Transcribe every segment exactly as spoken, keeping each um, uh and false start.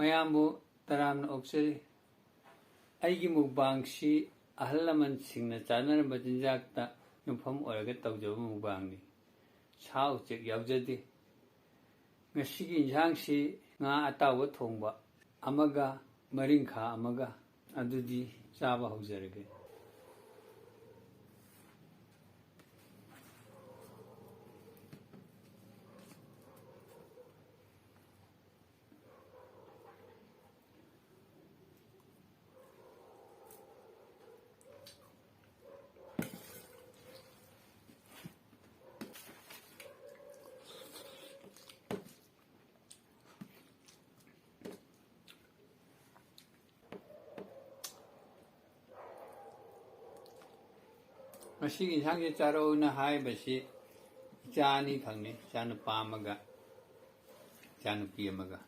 ꯃꯌꯥꯝꯕꯨ ꯇꯔꯥꯝꯅ ꯑꯣꯛꯆꯔꯤ꯫ ꯑꯩꯒꯤ ꯃꯨꯛꯕꯥꯡꯁꯤ ꯑꯍꯜ ꯂꯃꯟꯁꯤꯡꯅ ꯆꯥꯅꯔꯝꯕ ꯆꯤꯟꯖꯥꯛꯇ ꯌꯨꯝꯐꯝ ꯑꯣꯏꯔꯒ ꯇꯧꯖꯕ ꯃꯨꯛꯕꯥꯡꯅꯤ꯫ ꯁꯥ ꯎꯆꯦꯛ ꯌꯥꯎꯖꯗꯦ꯫ ꯉꯁꯤꯒꯤ ꯏꯟꯁꯥꯡꯁꯤ ꯉꯥ ꯑꯇꯥꯎꯕ ꯊꯣꯡꯕ ꯑꯃꯒ ꯃꯔꯤꯡꯈꯥ ꯑꯃꯒ꯫ ꯑꯗꯨꯗꯤ ꯆꯥꯕ ꯍꯧꯖꯔꯒꯦ꯫ ꯃꯁꯤꯒꯤ ꯏꯟꯁꯥꯡꯁꯦ ꯆꯥꯔꯛꯎꯅ ꯍꯥꯏꯕꯁꯤ ꯏꯆꯥ ꯑꯅꯤꯈꯛꯅꯤ, ꯏꯆꯥꯅꯨꯄꯥ ꯑꯃꯒ ꯏꯆꯥꯅꯨꯄꯤ ꯑꯃꯒ꯫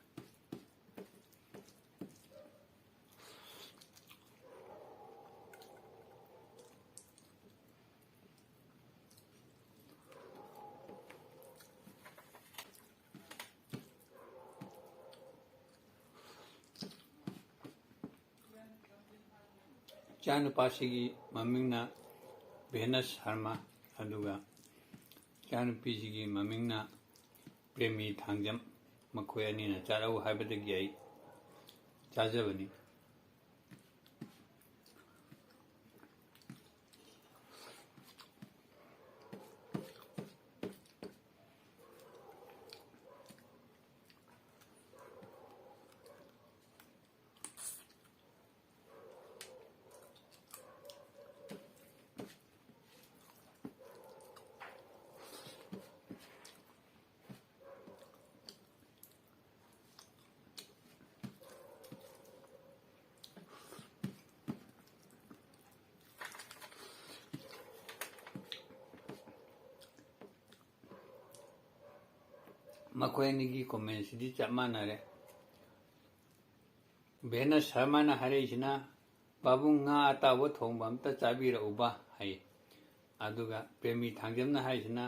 ꯏꯆꯥꯅꯨꯄꯥꯁꯤꯒꯤ ꯃꯃꯤꯡꯅ ꯚꯦꯅꯁ ꯁꯔꯃ, ꯑꯗꯨꯒ ꯏꯆꯥꯅꯨꯄꯤꯁꯤꯒꯤ ꯃꯃꯤꯡꯅ ꯄ꯭ꯔꯦꯃꯤ ꯊꯥꯡꯖꯝ꯫ ꯃꯈꯣꯏ ꯑꯅꯤꯅ ꯆꯥꯔꯛꯎ ꯍꯥꯏꯕꯗꯒꯤ ꯑꯩ ꯆꯥꯖꯕꯅꯤ꯫ ꯃꯈꯣꯏ ꯑꯅꯤꯒꯤ ꯀꯣꯃꯦꯟꯁꯤꯗꯤ ꯆꯞ ꯃꯥꯟꯅꯔꯦ꯫ ꯚꯦꯅꯁ ꯁꯔꯃꯅ ꯍꯥꯏꯔꯛꯏꯁꯤꯅ, "ꯄꯥꯕꯨꯡ, ꯉꯥ ꯑꯇꯥꯎꯕ ꯊꯣꯡꯕ ꯑꯝꯇ ꯆꯥꯕꯤꯔꯛꯎꯕ" ꯍꯥꯏ꯫ ꯑꯗꯨꯒ ꯄ꯭ꯔꯦꯃꯤ ꯊꯥꯡꯖꯝꯅ ꯍꯥꯏꯁꯤꯅ,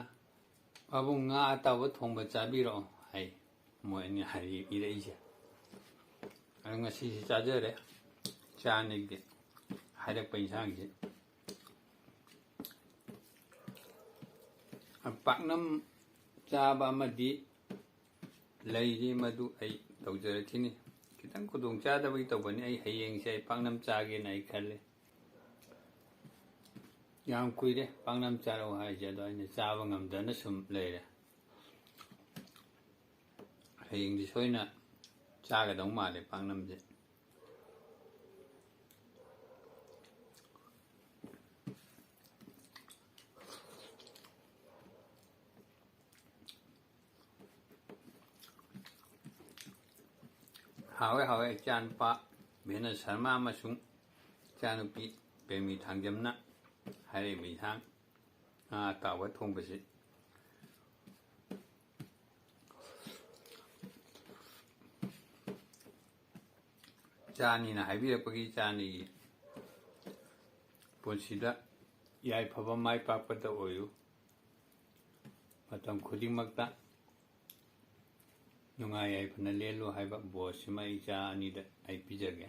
"ꯄꯥꯕꯨꯡ, ꯉꯥ ꯑꯇꯥꯎꯕ ꯊꯣꯡꯕ ꯆꯥꯕꯤꯔꯛꯑꯣ" ꯍꯥꯏ꯫ ꯃꯣꯏ ꯑꯅꯤ ꯍꯥꯏ-, ꯏꯔꯛꯏꯁꯦ꯫ ꯑꯗꯣ ꯉꯁꯤꯁꯤ ꯆꯥꯖꯔꯦ, ꯏꯆꯥ ꯑꯅꯤꯒꯤ ꯍꯥꯏꯔꯛꯄ ꯏꯟꯁꯥꯡꯁꯤ꯫ ꯄꯥꯛꯅꯝ ꯆꯥꯕ ꯑꯃꯗꯤ ꯂꯩꯔꯤ, ꯃꯗꯨ ꯑꯩ ꯇꯧꯖꯔꯛꯈꯤꯅꯤ꯫ ꯈꯤꯇꯪ ꯈꯨꯗꯣꯡ ꯆꯥꯗꯕꯒꯤ ꯇꯧꯕꯅꯤ꯫ ꯑꯩ ꯍꯌꯦꯡꯁꯦ ꯑꯩ ꯄꯥꯛꯅꯝ ꯆꯥꯒꯦꯅ ꯑꯩ ꯈꯜꯂꯤ꯫ ꯌꯥꯝ ꯀꯨꯏꯔꯦ ꯄꯥꯛꯅꯝ ꯆꯥꯔꯛꯑꯣ ꯍꯥꯏꯁꯦ, ꯑꯗꯣ ꯑꯩꯅ ꯆꯥꯕ ꯉꯝꯗꯅ ꯁꯨꯝ ꯂꯩꯔꯦ꯫ ꯍꯌꯦꯡꯗꯤ ꯁꯣꯏꯅ ꯆꯥꯒꯗꯧ ꯃꯥꯜꯂꯦ ꯄꯥꯛꯅꯝꯁꯦ꯫ ꯍꯥꯎꯋꯦ, ꯍꯥꯎꯋꯦ꯫ ꯏꯆꯥꯅꯨꯄꯥ ꯚꯦꯅꯁ ꯁꯔꯃ ꯑꯃꯁꯨꯡ ꯏꯆꯥꯅꯨꯄꯤ ꯄ꯭ꯔꯦꯃꯤ ꯊꯥꯡꯖꯝꯅ ꯍꯥꯏꯔꯛꯏꯕ ꯏꯟꯁꯥꯡ ꯉꯥ ꯑꯇꯥꯎꯕ ꯊꯣꯡꯕꯁꯤ꯫ ꯏꯆꯥ ꯑꯅꯤꯅ ꯍꯥꯏꯕꯤꯔꯛꯄꯒꯤ ꯏꯆꯥ ꯑꯅꯤꯒꯤ ꯄꯨꯟꯁꯤꯗ ꯌꯥꯏꯐꯕ ꯃꯥꯏ ꯄꯥꯛꯄꯗ ꯑꯣꯏꯌꯨ꯫ ꯃꯇꯝ ꯈꯨꯗꯤꯡꯃꯛꯇ ꯅꯨꯡꯉꯥꯏ ꯌꯥꯏꯐꯅ ꯂꯦꯜꯂꯨ ꯍꯥꯏꯕ ꯕꯣꯔꯁꯤꯃ ꯏꯆꯥ ꯑꯅꯤꯗ ꯑꯩ ꯄꯤꯖꯒꯦ꯫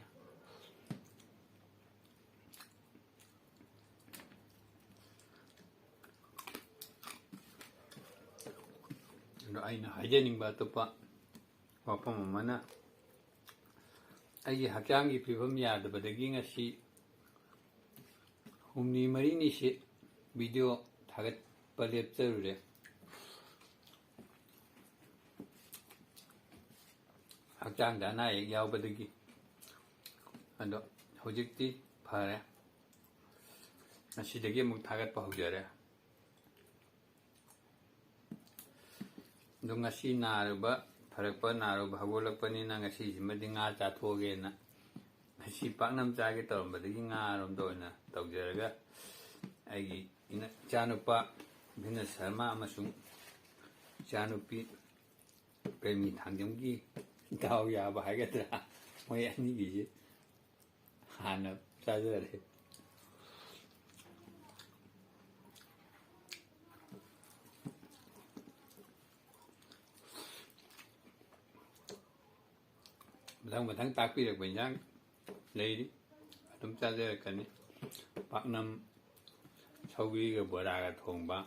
ꯑꯗꯣ ꯑꯩꯅ ꯍꯥꯏꯖꯅꯤꯡꯕ ꯑꯇꯣꯞꯄ ꯋꯥꯐꯝ ꯑꯃꯅ, ꯑꯩꯒꯤ ꯍꯛꯆꯥꯡꯒꯤ ꯐꯤꯕꯝ ꯌꯥꯗꯕꯗꯒꯤ ꯉꯁꯤ ꯍꯨꯝꯅꯤ ꯃꯔꯤꯅꯤꯁꯤ ꯚꯤꯗꯤꯑꯣ ꯊꯥꯒꯠꯄ ꯂꯦꯞꯆꯔꯨꯔꯦ꯫ ꯍꯛꯆꯥꯡꯗ ꯑꯅꯥ ꯑꯌꯦꯛ ꯌꯥꯎꯕꯗꯒꯤ꯫ ꯑꯗꯣ ꯍꯧꯖꯤꯛꯇꯤ ꯐꯔꯦ꯫ ꯉꯁꯤꯗꯒꯤ ꯑꯃꯨꯛ ꯊꯥꯒꯠꯄ ꯍꯧꯖꯔꯦ꯫ ꯑꯗꯣ ꯉꯁꯤ ꯅꯥꯔꯨꯕ, ꯐꯔꯛꯄ ꯅꯥꯔꯨꯕ ꯍꯧꯒꯠꯂꯛꯄꯅꯤꯅ ꯉꯁꯤꯁꯤꯃꯗꯤ ꯉꯥ ꯆꯥꯊꯣꯛꯑꯒꯦꯅ, ꯉꯁꯤ ꯄꯥꯛꯅꯝ ꯆꯥꯒꯦ ꯇꯧꯔꯝꯕꯗꯒꯤ ꯉꯥꯔꯣꯝꯗ ꯑꯣꯏꯅ ꯇꯧꯖꯔꯒ, ꯑꯩꯒꯤ ꯏꯅ-, ꯏꯆꯥꯅꯨꯄꯥ ꯚꯤꯅꯁ ꯁꯔꯃ ꯑꯃꯁꯨꯡ ꯏꯆꯥꯅꯨꯄꯤ ꯄ꯭ꯔꯦꯃꯤ ꯊꯥꯡꯖꯝꯒꯤ ꯗꯥꯎ ꯌꯥꯕ ꯍꯥꯏꯒꯗ꯭ꯔꯥ, ꯃꯣꯏ ꯑꯅꯤꯒꯤꯁꯦ ꯍꯥꯟꯅ ꯆꯥꯖꯔꯦ꯫ ꯃꯊꯪ ꯃꯊꯪ ꯇꯥꯛꯄꯤꯔꯛꯄ ꯏꯟꯖꯥꯡ ꯂꯩꯔꯤ, ꯑꯗꯨꯝ ꯆꯥꯖꯔꯛꯀꯅꯤ꯫ ꯄꯥꯛꯅꯝ, ꯁꯧꯒ꯭ꯔꯤꯒ ꯕꯣꯔꯥꯒ ꯊꯣꯡꯕ,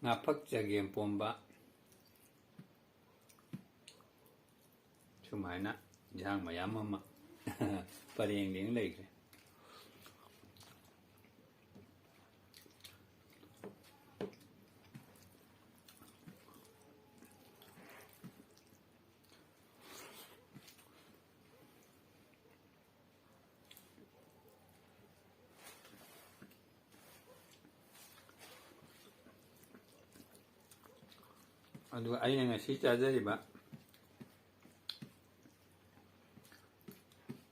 ꯉꯥꯐꯛ ꯆꯒꯦꯝ ꯄꯣꯝꯕ, ꯁꯨꯃꯥꯏꯅ ꯏꯟꯖꯥꯡ ꯃꯌꯥꯝ ꯑꯃ ꯄꯔꯦꯡ ꯂꯦꯡ ꯂꯩꯈ꯭ꯔꯦ꯫ ꯑꯗꯨꯒ ꯑꯩꯅ ꯉꯁꯤ ꯆꯥꯖꯔꯤꯕ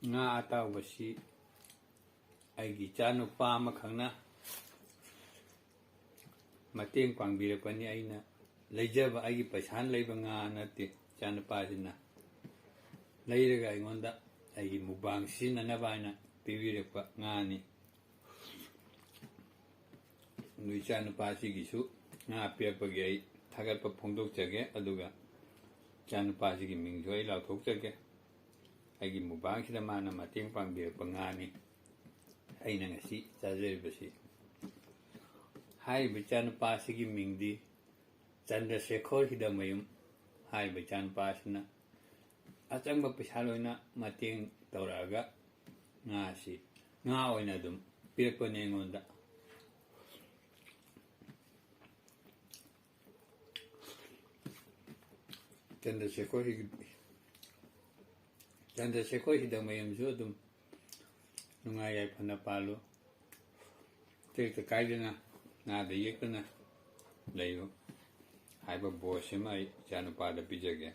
ꯉꯥ ꯑꯇꯥꯎꯕꯁꯤ ꯑꯩꯒꯤ ꯏꯆꯥꯅꯨꯄꯥ ꯑꯃꯈꯛꯅ ꯃꯇꯦꯡ ꯄꯥꯡꯕꯤꯔꯛꯄꯅꯤ꯫ ꯑꯩꯅ ꯂꯩꯖꯕ, ꯑꯩꯒꯤ ꯄꯩꯁꯥꯅ ꯂꯩꯕ ꯉꯥ ꯅꯠꯇꯦ꯫ ꯏꯆꯥꯅꯨꯄꯥꯁꯤꯅ ꯂꯩꯔꯒ ꯑꯩꯉꯣꯟꯗ ꯑꯩꯒꯤ ꯃꯨꯛꯕꯥꯡ ꯁꯤꯖꯤꯟꯅꯅꯕ ꯍꯥꯏꯅ ꯄꯤꯕꯤꯔꯛꯄ ꯉꯥꯅꯤ꯫ ꯑꯗꯨ ꯏꯆꯥꯅꯨꯄꯥꯁꯤꯒꯤꯁꯨ ꯉꯥ ꯄꯤꯔꯛꯄꯒꯤ ꯑꯩ ꯊꯥꯒꯠꯄ ꯐꯣꯡꯗꯣꯛꯆꯒꯦ, ꯑꯗꯨꯒ ꯏꯆꯥꯅꯨꯄꯥꯁꯤꯒꯤ ꯃꯤꯡꯁꯨ ꯑꯩ ꯂꯥꯎꯊꯣꯛꯆꯒꯦ꯫ ꯑꯩꯒꯤ ꯃꯨꯛꯕꯥꯡꯁꯤꯗ ꯃꯥꯅ ꯃꯇꯦꯡ ꯄꯥꯡꯕꯤꯔꯛꯄ ꯉꯥꯅꯤ ꯑꯩꯅ ꯉꯁꯤ ꯆꯥꯖꯔꯤꯕꯁꯤ꯫ ꯍꯥꯏꯔꯤꯕ ꯏꯆꯥꯅꯨꯄꯥꯁꯤꯒꯤ ꯃꯤꯡꯗꯤ ꯆꯟꯗ꯭ꯔꯁꯦꯈꯣꯔ ꯍꯤꯗꯃꯌꯨꯝ꯫ ꯍꯥꯏꯔꯤꯕ ꯏꯆꯥꯅꯨꯄꯥꯁꯤꯅ ꯑꯆꯪꯕ ꯄꯩꯁꯥ ꯂꯣꯏꯅ ꯃꯇꯦꯡ ꯇꯧꯔꯛꯑꯒ ꯉꯥꯁꯤ, ꯉꯥ ꯑꯣꯏꯅ ꯑꯗꯨꯝ ꯄꯤꯔꯛꯄꯅꯦ ꯑꯩꯉꯣꯟꯗ꯫ ꯆꯟꯗ꯭ꯔꯁꯦꯈꯣꯔ ꯍꯤ-, ꯆꯟꯗ꯭ꯔꯁꯦꯈꯣꯔ ꯍꯤꯗꯃꯌꯨꯝꯁꯨ ꯑꯗꯨꯝ ꯅꯨꯡꯉꯥꯏ ꯌꯥꯏꯐꯅ ꯄꯥꯜꯂꯨ, ꯇꯦꯛꯇ ꯀꯥꯏꯗꯅ, ꯅꯥꯗ ꯌꯦꯛꯇꯅ ꯂꯩꯌꯨ ꯍꯥꯏꯕ ꯕꯣꯔꯁꯤꯃ ꯑꯩ ꯏꯆꯥꯅꯨꯄꯥꯗ ꯄꯤꯖꯒꯦ꯫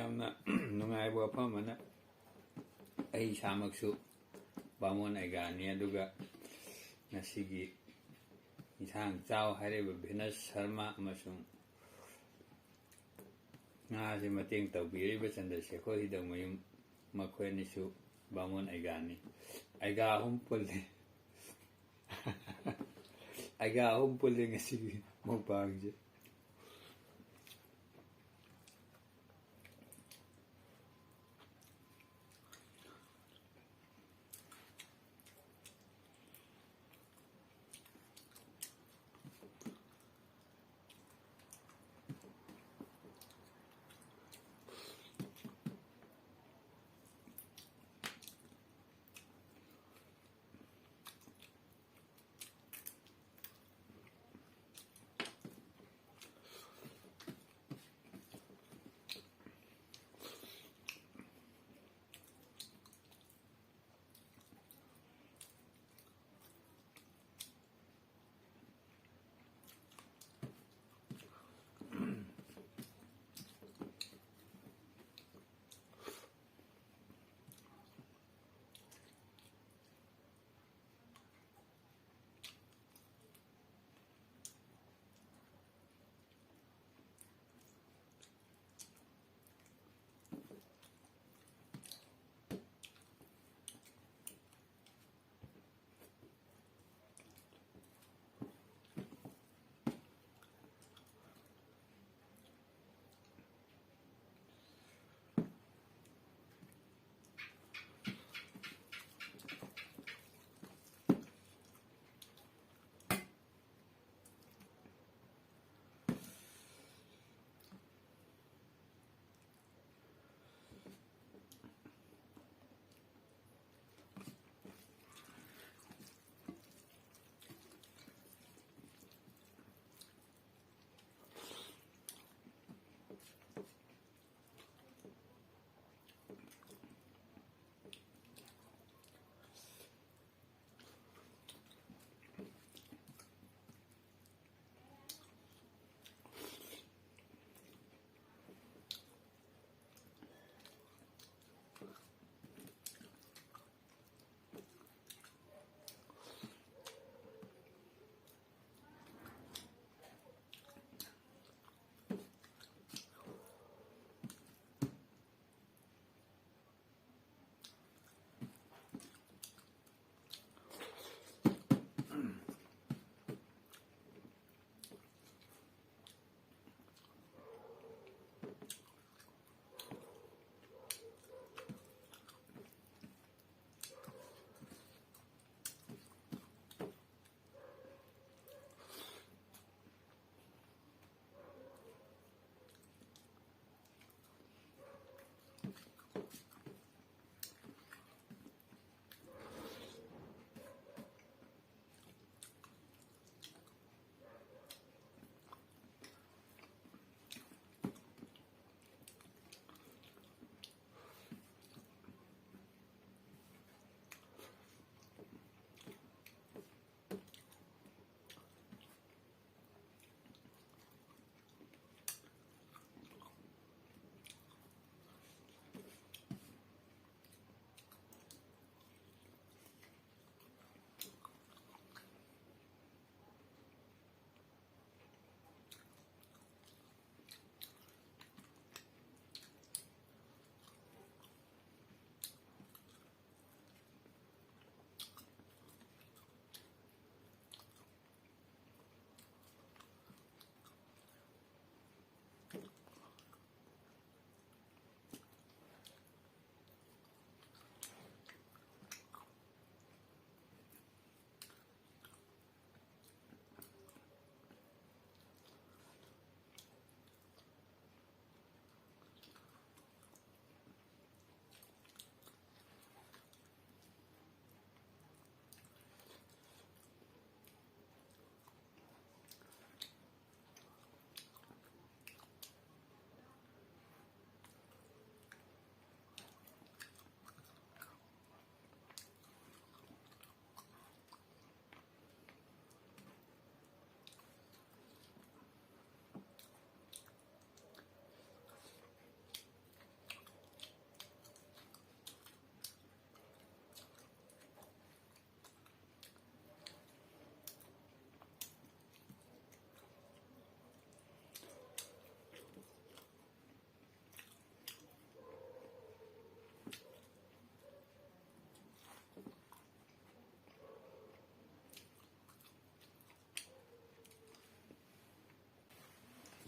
ꯌꯥꯝꯅ ꯅꯨꯡꯉꯥꯏꯕ ꯋꯥꯐꯝ ꯑꯃꯅ, ꯑꯩ ꯏꯁꯥꯃꯛꯁꯨ ꯕꯥꯃꯣꯟ ꯑꯩꯒꯥꯅꯤ, ꯑꯗꯨꯒ ꯉꯁꯤꯒꯤ ꯏꯟꯁꯥꯡ ꯆꯥꯎ ꯍꯥꯏꯔꯤꯕ ꯚꯦꯅꯁ ꯁꯔꯃ ꯑꯃꯁꯨꯡ ꯉꯥꯁꯦ ꯃꯇꯦꯡ ꯇꯧꯕꯤꯔꯤꯕ ꯆꯟꯗ꯭ꯔꯁꯦꯈꯣꯔ ꯍꯤꯗꯛꯃꯌꯨꯝ, ꯃꯈꯣꯏ ꯑꯅꯤꯁꯨ ꯕꯥꯃꯣꯟ ꯑꯩꯒꯥꯅꯤ꯫ ꯑꯩꯒꯥ ꯑꯍꯨꯝ ꯄꯨꯜꯂꯤ꯫ ꯑꯩꯒꯥ ꯑꯍꯨꯝ ꯄꯨꯜꯂꯤ ꯉꯁꯤꯒꯤ ꯃꯨꯛꯕꯥꯡꯁꯦ꯫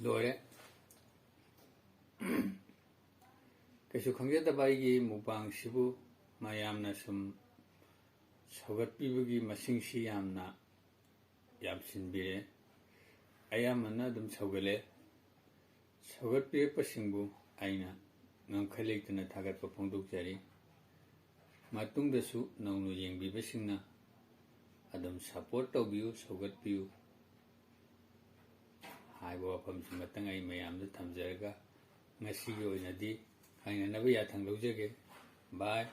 ꯂꯣꯏꯔꯦ꯫ ꯀꯩꯁꯨ ꯈꯪꯖꯗꯕ ꯑꯩꯒꯤ ꯃꯨꯛꯕꯥꯡꯁꯤꯕꯨ ꯃꯌꯥꯝꯅ ꯁꯨꯝ ꯁꯧꯒꯠꯄꯤꯕꯒꯤ ꯃꯁꯤꯡꯁꯤ ꯌꯥꯝꯅ ꯌꯥꯝꯁꯤꯟꯕꯤꯔꯦ꯫ ꯑꯌꯥꯝꯕꯅ ꯑꯗꯨꯝ ꯁꯧꯒꯠꯂꯦ꯫ ꯁꯧꯒꯠꯄꯤꯔꯛꯄꯁꯤꯡꯕꯨ ꯑꯩꯅ ꯉꯝꯈꯩ ꯂꯩꯇꯅ ꯊꯥꯒꯠꯄ ꯐꯣꯡꯗꯣꯛꯆꯔꯤ꯫ ꯃꯇꯨꯡꯗꯁꯨ ꯅꯧꯅ ꯌꯦꯡꯕꯤꯕꯁꯤꯡꯅ ꯑꯗꯨꯝ support ꯇꯧꯕꯤꯌꯨ, ꯁꯧꯒꯠꯄꯤꯌꯨ ꯍꯥꯏꯕ ꯋꯥꯐꯝꯁꯤꯃꯇꯪ ꯑꯩ ꯃꯌꯥꯝꯗ ꯊꯝꯖꯔꯒ, ꯉꯁꯤꯒꯤ ꯑꯣꯏꯅꯗꯤ ꯈꯥꯏꯅꯅꯕ ꯌꯥꯊꯪ ꯂꯧꯖꯒꯦ꯫ Bye꯫